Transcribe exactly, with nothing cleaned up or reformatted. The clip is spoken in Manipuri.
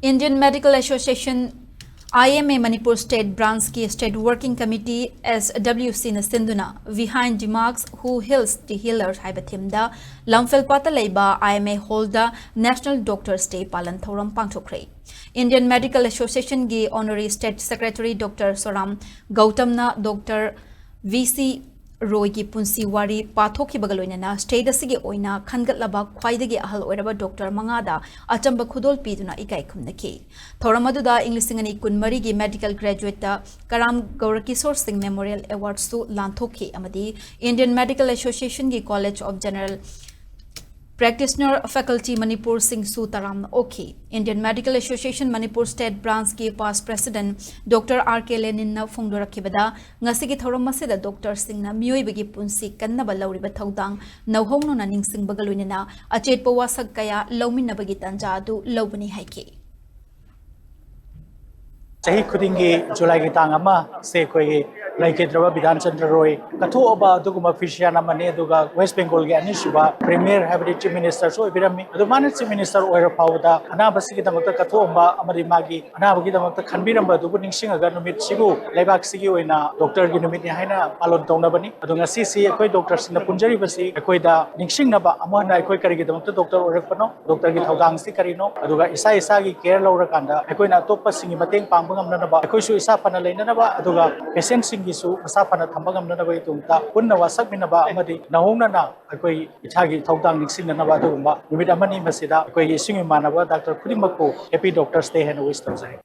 Indian Medical Association, I M A Manipur State Branch ꯀꯤ State Working Committee, S W C ꯅ ꯁꯤꯟꯗꯨꯅ Behind the Mask, Who Heals the Healer ꯍꯥꯏꯕ theme ꯗ ꯂꯝꯐꯦꯜꯄꯥꯠꯇ ꯂꯩꯕ I M A Hall the National Doctors Day ꯄꯥꯂꯟ ꯊꯧꯔꯝ ꯄꯥꯡꯊꯣꯛꯈ꯭ꯔꯦ꯫ Indian Medical Association ꯒꯤ Honorary State Secretary Doctor ꯁꯣꯔꯥꯝ ꯒꯧꯇꯝꯅ Doctor V C ꯔꯣꯏꯒꯤ ꯄꯨꯟꯁꯤ ꯋꯥꯔꯤ ꯄꯥꯊꯣꯛꯈꯤꯕꯒ ꯂꯣꯏꯅꯅ state ꯑꯁꯤꯒꯤ ꯑꯣꯏꯅ ꯈꯟꯒꯠꯂꯕ ꯈ꯭ꯋꯥꯏꯗꯒꯤ ꯑꯍꯜ ꯑꯣꯏꯔꯕ doctor ꯃꯉꯥꯗ ꯑꯆꯝꯕ ꯈꯨꯗꯣꯜ ꯄꯤꯗꯨꯅ ꯏꯀꯥꯏ ꯈꯨꯝꯅꯈꯤ꯫ ꯊꯧꯔꯝ ꯑꯗꯨꯗ ꯏꯪ ꯂꯤꯁꯤꯡ ꯑꯅꯤ ꯀꯨꯟꯃꯔꯤꯒꯤ medical graduate ꯀꯔꯥꯝ ꯒꯧꯔꯀꯤꯁꯣꯔ ꯁꯤꯡ Memorial Award ꯁꯨ ꯂꯥꯟꯊꯣꯛꯈꯤ ꯑꯃꯗꯤ Indian Medical Association ꯒꯤ College of General Practitioner Faculty Manipur ꯁꯤꯡꯁꯨ ꯇꯔꯥꯝꯅ ꯑꯣꯛꯈꯤ꯫ Indian Medical Association Manipur State Branch ꯀꯤ past president Doctor R K Lenin ꯅ ꯐꯣꯡꯗꯣꯔꯛꯈꯤꯕꯗ, ꯉꯁꯤꯒꯤ ꯊꯧꯔꯝ ꯑꯁꯤꯗ doctor ꯁꯤꯡꯅ ꯃꯤꯑꯣꯏꯕꯒꯤ ꯄꯨꯟꯁꯤ ꯀꯟꯅꯕ ꯂꯧꯔꯤꯕ ꯊꯧꯗꯥꯡ ꯅꯧꯍꯧꯅꯅ ꯅꯤꯡꯁꯤꯡꯕꯒ ꯂꯣꯏꯅꯅ ꯑꯆꯦꯠꯄ ꯋꯥꯁꯛ ꯀꯌꯥ ꯂꯧꯃꯤꯟꯅꯕꯒꯤ ꯇꯥꯟꯖꯥ ꯑꯗꯨ ꯂꯧꯕꯅꯤ ꯍꯥꯏꯈꯤ꯫ ꯆꯍꯤ ꯈꯨꯗꯤꯡꯒꯤ ꯖꯨꯂꯥꯏꯒꯤ ꯇꯥꯡ ꯑꯃ ꯁꯦ ꯑꯩꯈꯣꯏꯒꯤ ꯂꯩꯈꯤꯗ꯭ꯔꯕ ꯕꯤꯙꯥꯟ ꯆꯟꯗ꯭ꯔ ꯔꯣꯏ ꯀꯠꯊꯣꯛꯑꯕ ꯑꯗꯨꯒꯨꯝꯕ physician ꯑꯃꯅꯤ, ꯑꯗꯨꯒ West Bengal ꯒꯤ ꯑꯅꯤꯁꯨꯕ premier ꯍꯥꯏꯕꯗꯤ chief minister ꯁꯨ ꯑꯣꯏꯕꯤꯔꯝꯃꯤ꯫ ꯑꯗꯨ ꯃꯥꯅ chief minister ꯑꯣꯏꯔ ꯐꯥꯎꯕꯗ ꯑꯅꯥꯕꯁꯤꯒꯤꯗꯃꯛꯇ ꯀꯠꯊꯣꯛꯑꯝꯕ ꯑꯃꯗꯤ ꯃꯥꯒꯤ ꯑꯅꯥꯕꯒꯤꯗꯃꯛꯇ ꯈꯟꯕꯤꯔꯝꯕ ꯑꯗꯨꯕꯨ ꯅꯤꯡꯁꯤꯡꯉꯒ ꯅꯨꯃꯤꯠꯁꯤꯕꯨ ꯂꯩꯕꯥꯛꯁꯤꯒꯤ ꯑꯣꯏꯅ doctor ꯒꯤ ꯅꯨꯃꯤꯠꯅꯤ ꯍꯥꯏꯅ ꯄꯥꯂꯣꯟ ꯇꯧꯅꯕꯅꯤ꯫ ꯑꯗꯣ ꯉꯁꯤꯁꯤ ꯑꯩꯈꯣꯏ doctor ꯁꯤꯡꯅ ꯄꯨꯟꯖꯔꯤꯕꯁꯤ ꯑꯩꯈꯣꯏꯗ ꯅꯤꯡꯁꯤꯡꯅꯕ, ꯑꯃꯅ ꯑꯩꯈꯣꯏ ꯀꯔꯤꯒꯤꯗꯃꯛꯇ doctor ꯑꯣꯏꯔꯛꯄꯅꯣ, doctor ꯒꯤ ꯊꯧꯗꯥꯡꯁꯤ ꯀꯔꯤꯅꯣ, ꯑꯗꯨꯒ ꯏꯁꯥ ꯏꯁꯥꯒꯤ care ꯂꯧꯔꯀꯥꯟꯗ ꯑꯩꯈꯣꯏꯅ ꯑꯇꯣꯞꯄꯁꯤꯡꯒꯤ ꯃꯇꯦꯡ ꯄꯥꯡꯕ ꯉꯝꯅꯅꯕ, ꯑꯩꯈꯣꯏꯁꯨ ꯏꯁꯥ ꯐꯅ ꯂꯩꯅꯅꯕ, ꯑꯗꯨꯒ patient ꯁꯤꯡꯒꯤꯁꯨ ꯃꯁꯥ ꯐꯅ ꯊꯝꯕ ꯉꯝꯅꯅꯕꯒꯤ ꯇꯨꯡꯗ ꯄꯨꯟꯅ ꯋꯥꯁꯛꯃꯤꯟꯅꯕ ꯑꯃꯗꯤ ꯅꯧꯍꯧꯅꯅ ꯑꯩꯈꯣꯏ ꯏꯁꯥꯒꯤ ꯊꯧꯗꯥꯡ ꯅꯤꯡꯁꯤꯡꯅꯅꯕ ꯑꯗꯨꯒꯨꯝꯕ ꯅꯨꯃꯤꯠ ꯑꯃꯅꯤ꯫ ꯃꯁꯤꯗ ꯑꯩꯈꯣꯏꯒꯤ ꯏꯁꯨꯡ ꯏꯃꯥꯟꯅꯕ doctor ꯈꯨꯗꯤꯡꯃꯛꯄꯨ Happy Doctors Day ꯍꯥꯏꯅ wish ꯇꯧꯖꯔꯤ꯫